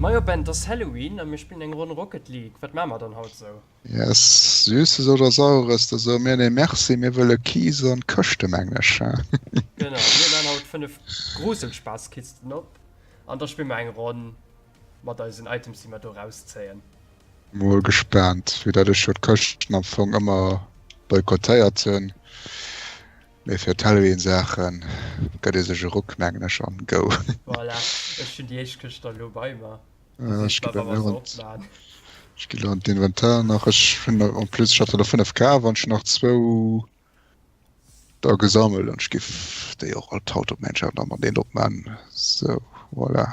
Majo Ben, et ass Halloween a mir spillen eng Ronn Rocket League. Wat maache mer dann haut sou? Yes, Süßes oder Saures, da soe mir nee merci, mir wëlle Keys an Këschte mengen ech. Genau, mir maachen haut 5 Gruselspaßkisten op an da spille mer eng Ronn mat eisen Items déi mer do rauszéien. Mol gespaant, vue dat ech jo d'Këschten am Fong ëmmer boykottéiert hunn, mee fir d'Halloween-Saache gëtt ee sech e Ruck mengen ech an go. Voilà, ech hunn déi éischt Këscht dann elo bei mer. Ech gi elo ech gi elo an d'Inventar nach, ech hunn en plus, ech hat der elo 5 kaf an ech hunn nach zwou da gesammelt an ech giff déi och alt haut op mensch awer mat een opman sou voilà.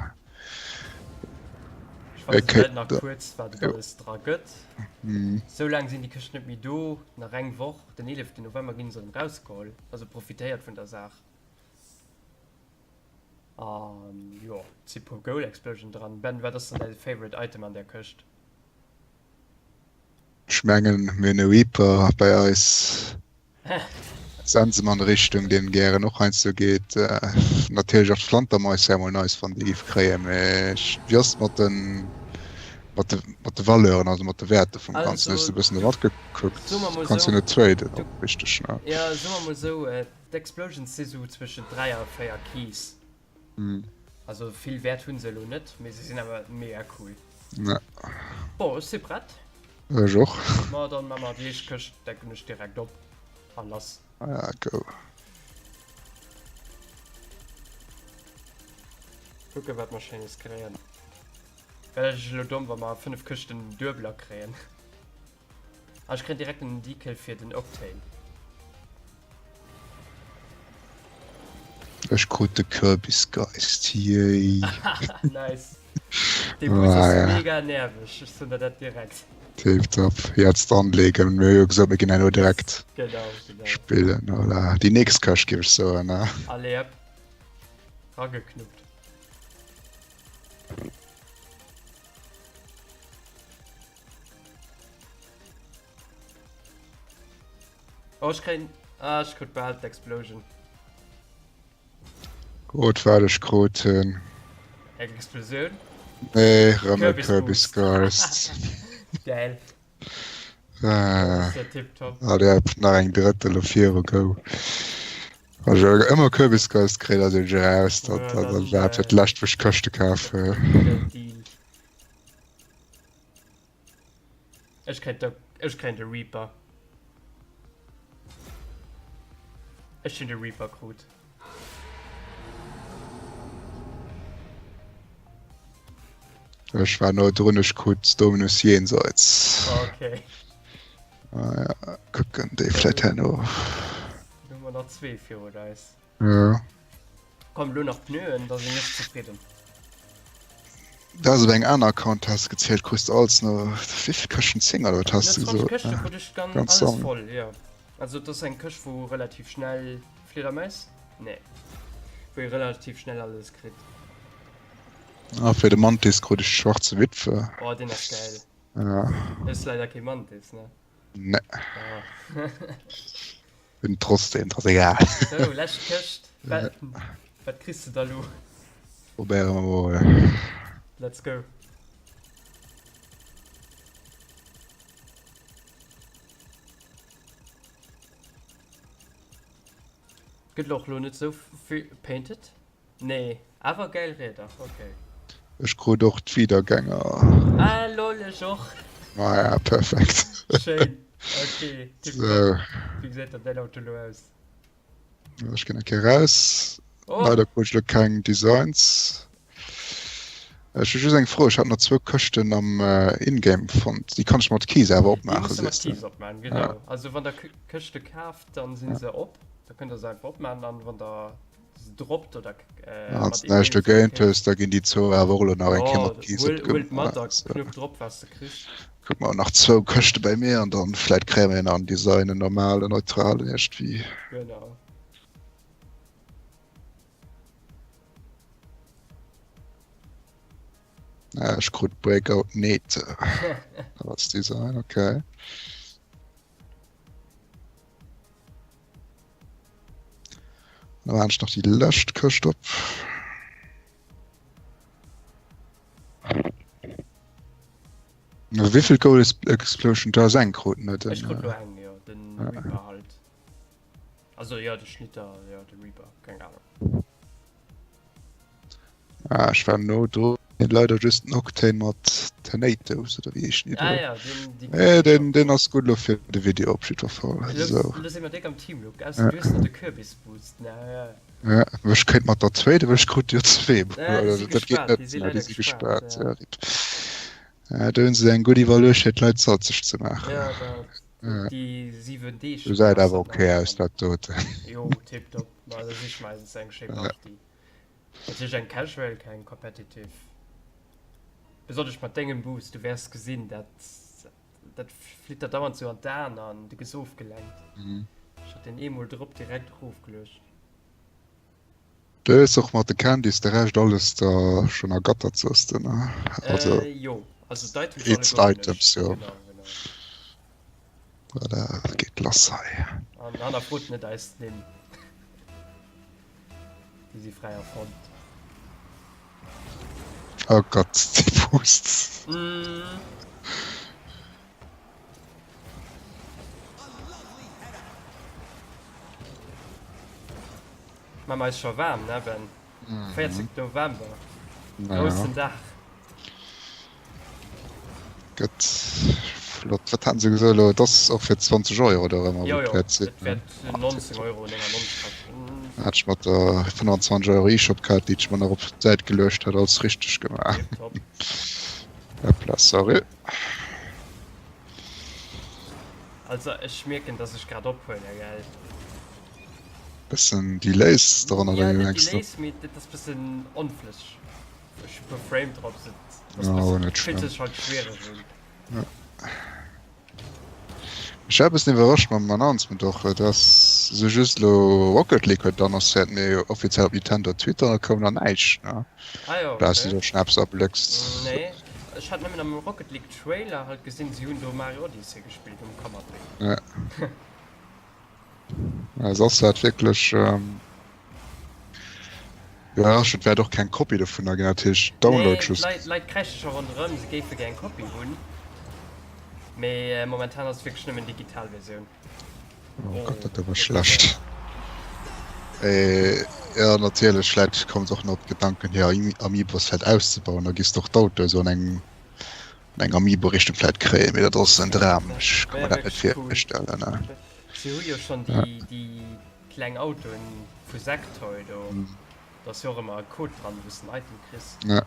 Ech weisen leit nach kuerz wat et alles dra gëtt. Sou laang sinn déi Këschten net méi do, nach eng Woch, den 11 November ginn se erëm rausgeholl, also profitéiert vun der Saach. An jo, et si puer Goal Explosion dran. Ben, wat ass dann däi favorite Item an där Këscht? Ech mengen mir hunn e Reaper bei eis. Sensemann-Richtung, deen gären och heiansdo geet. Natierlech och d'Flantermais wär mol nice wann déi giff kréien, mee wéi ass et mat den mat de mat de Valeuren, also mat de Wäerte vum Ganzen? Hues de e bëssen do matgekuckt? Kanns jo net traden och richteg, ne? Jo, soe mer mol esou, d'Explosions si sou zwëschen 3 a 4 Keys. Also vill Wäert hunn se elo net, mee se sinn awer mega cool. Ja. Bon, ech si prett. Ech och. Ma dann ma mer déi éischt Këscht decken ech direkt op a lass. Ah ja, go. Kucke wat mer schéines kréien. Wär ech elo domm wa mer 5 Këschten Duebeler kréien. Ah, ech kréien direkt en Decal fir den Octane. Ech krut de Kürbisgeist, yay! Nice. Dee Bus ass ah, ja. mega nerveg, ech soen der dat direkt. Tiptop. Jetzt anlegen, mir hu jo gesot, mir ginn herno direkt genau, genau. spillen. Voilà. Déi nächst Këscht géif ech soen, ne? Allez, hop. Rageknuppt. Oh, ech kréien... Ah, ech krut bal d'Explosion. Rot wat ech krut hunn. Eng Explosioun? Nee, rëm e Kirby's Ghost. Geil. Ah, ja tipptopp. Ah, der hat nach eng drëtt elo viru go. Also ëmmer Kirby's Ghost kréit also raus, dat ja, dat war fir d'lescht wou ech Këschte kaf. Deal. Ech kréien de, ech kréien de Reaper. Ech hunn de Reaper krut. Ech war no drun, ech krut Dominus Jenseits. Okay. Ah, ja. Kucken déi vläit herno. Dann hu mer nach zwee virun eis. Ja. Komm lo nach Pneuen, da sinn ech zefridden. Dat ass op engem aner Account has gezielt, krus de alles no wéivill Këschten 10 oder wat has de gesot? 20 Këschte krut ech ganz Ganz alles voll, jo. Also et ass eng Këscht wou relativ schnell, Fliedermais? Nee. Wou ee relativ schnell alles kritt. Ah fir de Mantis krut ech d'Schwarze Witwe. Oh deen ass gäil. Ja. Hues leider kee Mantis, ne? Nee. Ah. Hunn trotzdem, dat ass egal. Sou, lescht Këscht. Wat, wat kriss de da lo? Probéiere mer mol. Let's go. Gëtt och lo net sou vill painted. Nee, awer geil Rieder, ok. Ech krut och d'Wiedergänger. Ah lol, ech och. Ah ja, perfekt. Schéin, ok, tiptop. Wéi gesäit dann däin Auto elo aus? Ech ginn eng Kéier raus. Oh. Leider krut ech elo keng Designs. Ech hu just eng Fro, ech hat nach zwou Këschten am Ingame fonnt, déi kann ech mat Keys awer Déi opmaachen, muss de mat sees de? Keys opmaachen, genau. Also wann der Këschte kaaft, dann sinn se op, da kënnt der se einfach opmaachen an wann der droppt oder Wanns näischt dogéint hues, da ginn déi zwou awer och elo nach eng Kéier mat Keys opgemaach. Huel mat a knupp drop wat s de kriss. Kuck mer nach zwou Këschte bäi mir an dann vläit kréie mer jo nach en Design, en normalen, en neutralen iergendwéi. Genau. Ah, ech krut Breakout Nete als Design, okay. Da maachen ech nach déi lescht Këscht op. Wéivill Gold Explosion du has eng krut ne? Ech krut lo eng jo, den Reaper halt. Also jo de Schnitter jo de Reaper, keng Ahnung. Ah, ech war no do leider just den Octane mat Tornadoes oder wéi heeschen déi do? Ah ja, den, déi nee, den, den ass gutt lo fir de Video op jiddwer Fall. Lo, lo si mer déck am Team Look, ausser du hues nach de Kürbis Boost. Na ja. Ja, ech kéint mat der zweet, awer ech krut jo zwee. Ja, déi si Dat geet gespaart, net, déi si ja, déi leider si gespaart, gespaart. ja. Ja, rip. Ja, do hunn se eng gutt iwwerluecht fir d'Leit salzeg ze maachen. Ja, dat, Ja. déi 7 Deeg Du säit ass awer dat okay nach aus dran. dat doten. Jo, tipptopp. Ma da sich mer eis eng schéi Ja. Partie. Natierlech eng casual, keng competitive. Besonnesch mat dengem Boost, du wäers gesinn, dat, dat flitt der dauernd sou an d'Aen an du gëss ofgelenkt. Mhm. Ech hat deen eemol drop direkt erofgeluecht. Du hues och mat de Candies de Rescht alles da schon ergattert, soos de, ne? Also, Äh, jo, also d'Items eenzel alleguerten Items, ech. jo. Genau, genau. Voilà, geet lass hei. An hannerfrot net eis Nimm. Déi si fräi erfonnt. Oh Gott, déi Boosts. Mm. Mä mer eis scho waarm, ne Ben? 14. November, groussen Dag. Gëtt flott. Wat haten se gesot elo? Et ass och fir 20 Euro oder ëmmer Jo, wou jo, d'Wäert sinn, et ne? wäert 19 Euro 99 kaschten. Hat ech mat der 25 Euro eShop-Kaart, déi ech mer nach op d'Säit geluecht hat, alles richteg gemaach. Tipptopp. Hoppla, sorry. Also ech mierken, dass ech grad ophuelen, gell? Bëssen Delays dran oder Ja, wéi net mengs du? Delays, mee dat ass bëssen onflësseg. Ech hu puer Frame Drops, et ass Ja, bëssen, net fillt schlëmm. sech halt schwiereg un. Ja. Ech war e bëssen iwwerrascht mam Announcement och, dass se just elo Rocket League huet annoncéiert, mee offiziell op Nintendo Twitter koum nach näischt, ne? Ah jo, Oder has du okay. do schonn eppes erbléckst? Nee, ech hat nëmmen am Rocket League Trailer halt gesinn, si hunn do Mario Odyssey gespillt um Kanapé. Ja. Ja, soss war et wierklech ähm, iwwerraschend. Wäert och keng Kopie dovunner ginn, dat heescht Download Nee, just. d'Leit Leit kräische scho ronderëm, se géife gär eng Kopie hunn, mee momentan ass et wierklech nëmmen digital Versioun. Oh Gott, Oh, dat war dat ass schlecht. Äh, ja, natierlech, vläicht kommen se och nach op d'Gedanken, hir Amiibos vläicht auszebauen, da giss de och d'Autoe sou an eng an eng Amiibo-Richtung vläicht kréien, mee dat ass en Dram, Dat ech ka wär mer dat net wierklech cool. virstellen. Si hu jo schonn Ja. déi déi kleng Autoen vu Sectoy do. Do ass jo och ëmmer e Code dran, wou s de en Item kriss. Ja.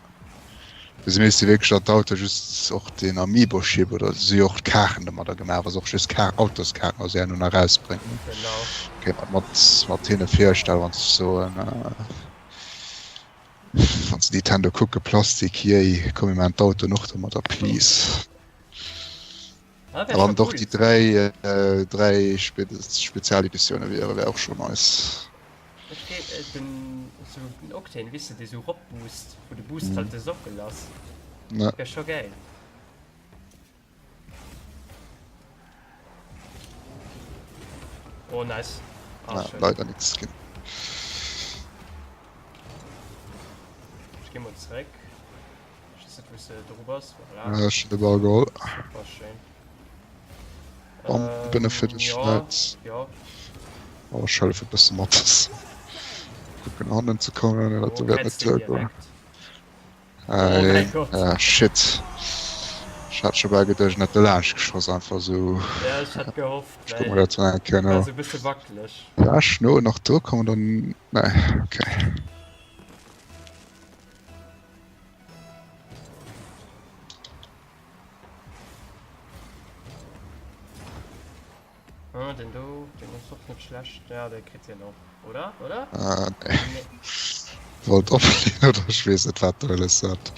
Si misste wierklech an d'Autoe just och den Amiibo-Chip oder si hu jo och d'Kaarten domadder gemaach, wa se och just Kar Autoskaarten oder sou herno nach erausbréngen. Genau. Kéint mer mat mat hinne virstellen, wann se soen, Wann se Nintendo kucke Plastik, yay, komm mir maachen d'Autoen och domadder, please. Ah, A wann et och déi 3 3 Spezialeditioune wiere wär och scho nice. Ech géif den sou den Octane, weess de, dee sou rop boost, wou de Boost halt de Sockel ass, wär scho gäil. Oh nice. Ah, ja, leider nichts ginn. Ich geh mal zurück. Ich weiß nicht, wo du drüber bist. Voilà. Ja, ich den Ball geholt. Super schön. Bam, ähm, Benefit ist ja, schnell. ja. Oh, ich helfe ein bisschen mat. Gucken hannen zu kommen, Oh, dat wird kennst net du duergoen. direkt. Oh mäi Gott. Ah, shit. Ech hat scho bal geduecht, en hätt do laanscht geschoss, einfach sou. Ja, ech hat gehofft, Ech kuck mer well dat nach eng Kéier war no. sou bësse wackeleg. War ech no nach do komm oder nee, okay. Ah, den do, den ass och net schlecht. Ja, de kritt hien och, oder? Oder? Ah, nee. Nee. Wollt opleen oder ech weess net wat de wëlles hat.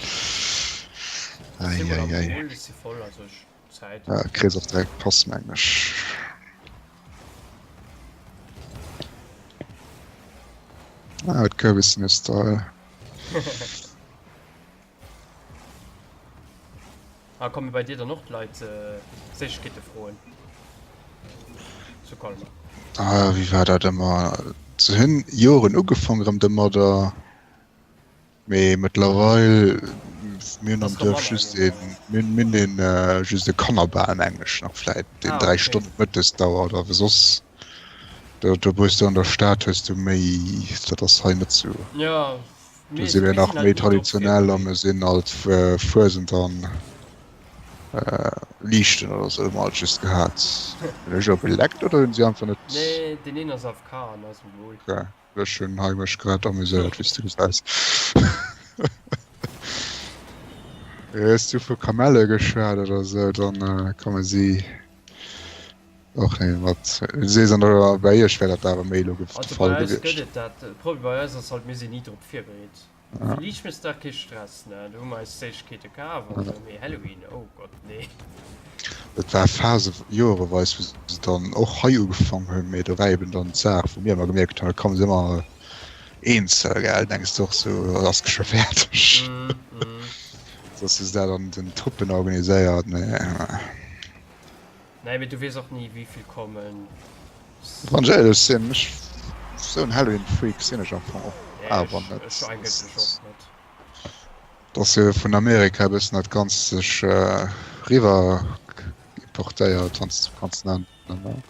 Ech si mol am Eieiei. Goal, ech si voll, also ech Zäit. Ja, kriss och direkt Pass mengen ech. Ah, huet Kirby Smith Style. Ah, komme bei dir dann och d'Leit Séissegkeete froen zu Colmar? Ah, wéi war dat ëmmer? Se hunn Joren ugefaang erëm domadder, mee mëttlerweil. mir hunn am Duerf just een, mir hunn een just e Kannerbal mengen ech nach vläit, deen 3 Stonnen mëttes dauert, awer soss do do hues du an der Stad hues du méi, dat ass hei net sou. Do si mir nach méi traditionell a mir sinn alt Fuesent an Liichten oder sou hu mer alt just gehat. Hunn ech elo geleckt oder hunn si einfach net? Nee, deen een ass AFK an eisem Goal. Ok. Ech hunn hei mech grad amuséiert wéis du gesäis. Hues du vu Kamelle geschwat oder sou, dann komme si och net mat. Du sees an der bei iech wär dat awer méi elo de Also Fall bei eis gëtt gewiescht. et dat. De Problem bei eis ass halt, mir sinn ni drop virbereet. Fir Liichtmëssdag kee Stress, ne, do hu mer eis Séissegkeete kaf an esou, mee Halloween, oh Gott, nee. Et war Phase, joereweis, wou se dann och hei ugefaang hunn, mee do war eben dann d'Saach, wou mir ëmmer gemierkt hunn, da komme se ëmmer eenzel, gell, denks de och sou, ass scho fäerdeg? Soss hu se dat an den Truppen organiséiert, mee. Nee, mee du weess och ni wéivill kommen. Wann ech éierlech sinn, ech sou en Halloween Freak sinn ech am Fong och awer net. Ech eigentlech och net. Et ass jo vun Amerika e bëssen dat Ganzt sech riwwer importéiert, wann s de sou kanns nennen.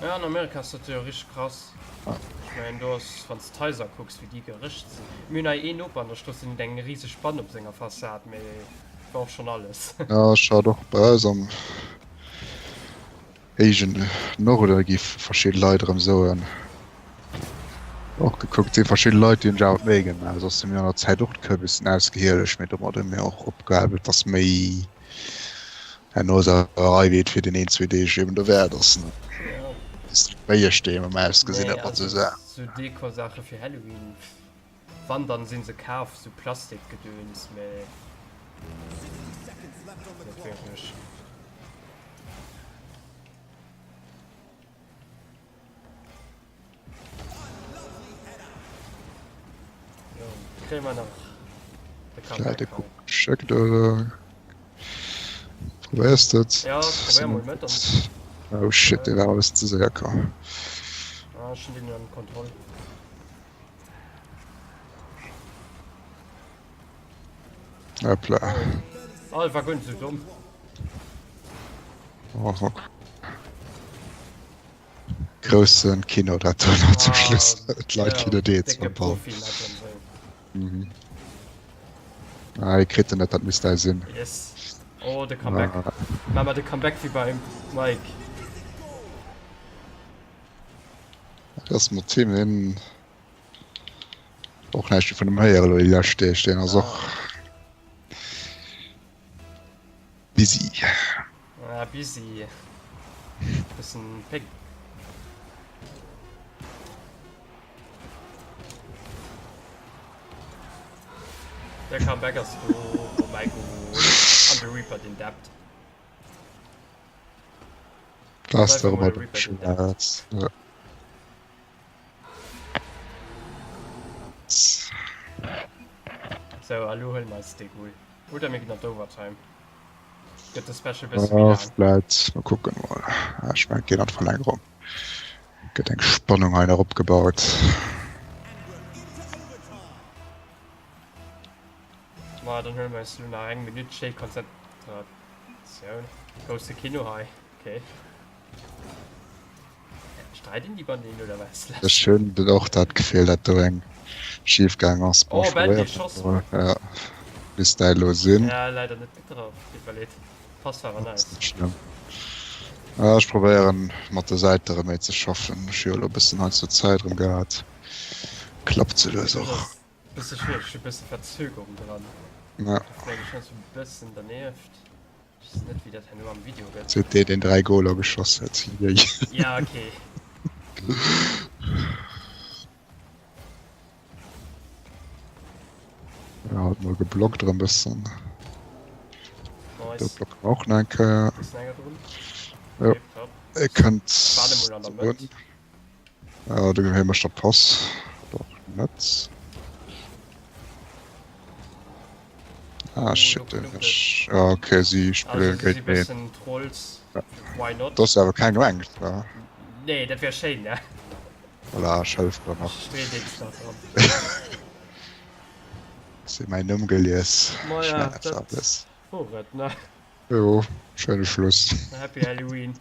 Ja, an Amerika ass dat jo richteg krass. Ech mengen do ass, wann s d'Haiser kucks wéi déi gerëscht sinn. Mir hunn hei een Noper an der Strooss, deen huet eng riseg Spann op senger Fassad, mee dat war och schonn alles. Ja, ech hat och bei eis am héijen Norde gi verschidde Leit erëm soen. Och gekuckt, si verschidde Leit, déi hunn sech awer d'Méi gemaach. Soss hu mir an der Zäit och d'Kürbissen ausgehielegt, mee domat hu mir och opgehal, well et ass méi Herno ass awer ei wéi et fir den een zwee Deeg eben dowäert ass ne. Ja. Bis d'Méiesch déi ëm ausgesinn Nee, huet mat also sou Saachen. sou Dekorsaache fir Halloween, pff, wann dann sinn se kaf, sou Plastikgedöns, mee net wierklech. Kréie mer nach de Vläit e Comeback Kuck hei. geschéckt oder probéiers de et? Ja, probéier mol mat an. Oh shit, dee war e bëssen ze séier komm. Ah, ech hunn deen an Kontroll. Hoppla. Oh, war guer net sou domm. Oh. Groussen Kino dat do nach zum Schluss d'Leit Ja, fir der Deets décke mam Ball. Profimatch an esou. Mhm. Ah, hie kritt en net, dat misst däi sinn. Yes. Oh, de Comeback. Ah. Maa mer de Comeback wéi beim Mike. Dat ass mat him hien och näischt méi vun em héieren elo déi lescht Deeg. Deen ass och busy. Ah, busy. Bëssen péng. Der Comeback ass do. Oh mäi Gott. An de Reaper, deen dappt. Das Einfach mol darüber de Reaper, deen dappt. Ja. Sou, a lo huele mer eis dee Goal. Oder mir ginn an d'Overtime. Gëtt de Special bësse méi laang. Vläit, mer kucken mol. Ech mengen et geet an d'Verlängerung. Gëtt eng Spannung hei nach opgebaut. Ma dann huele mer eis lo nach eng Minutt schéi Konzentratioun. Grousse Kino hei, okay. Streiden déi baneen oder wat ass lass? Ech hunn och dat Gefill dat do eng schief gaang ass. Bon, Oh, ech Ben, probéieren dee Schoss. mol. Ja, misst däi elo sinn. Ja, leider net getraff. Deet mer leed. Pass war awer Ass nice. net schlëmm. Ja, ech probéieren mat de Säite rëm méi ze schaffen. Ech hu jo elo e bëssen heiansdo Zäit erëm gehat. Klappt sou lues Fir mech och. ass bësse schwiereg, ech hu bësse Verzögerung dran. Ja. Do fléien ech heiansdo e bëssen dernieft. Ech weess net wéi dat herno am Video gëtt. Seet dee deen 3 Goler geschoss huet. Jéi. Ja ok. Ja, hat mol geblockt erëm bëssen. Nice. Do blocke mer och nach eng Kéier. Ist enger drun? Jo. Okay, top. E kënnt. Warte mol an der Mëtt. Ja, do hie mécht der Pass. Oder och net. Ah, shit, den ech. Ja, okay, si spillen géint een. Bëssen Trolls. Why not? Dat ass awer keng Ranked, wa? Nee, dat wär schéin, ne? Voilà, ech hëllef der nach. Ech streeën deen nach dran. Si mäin Numm gelies. Maja, dat wor et, ne? Jo, schéine Schluss. Happy Halloween.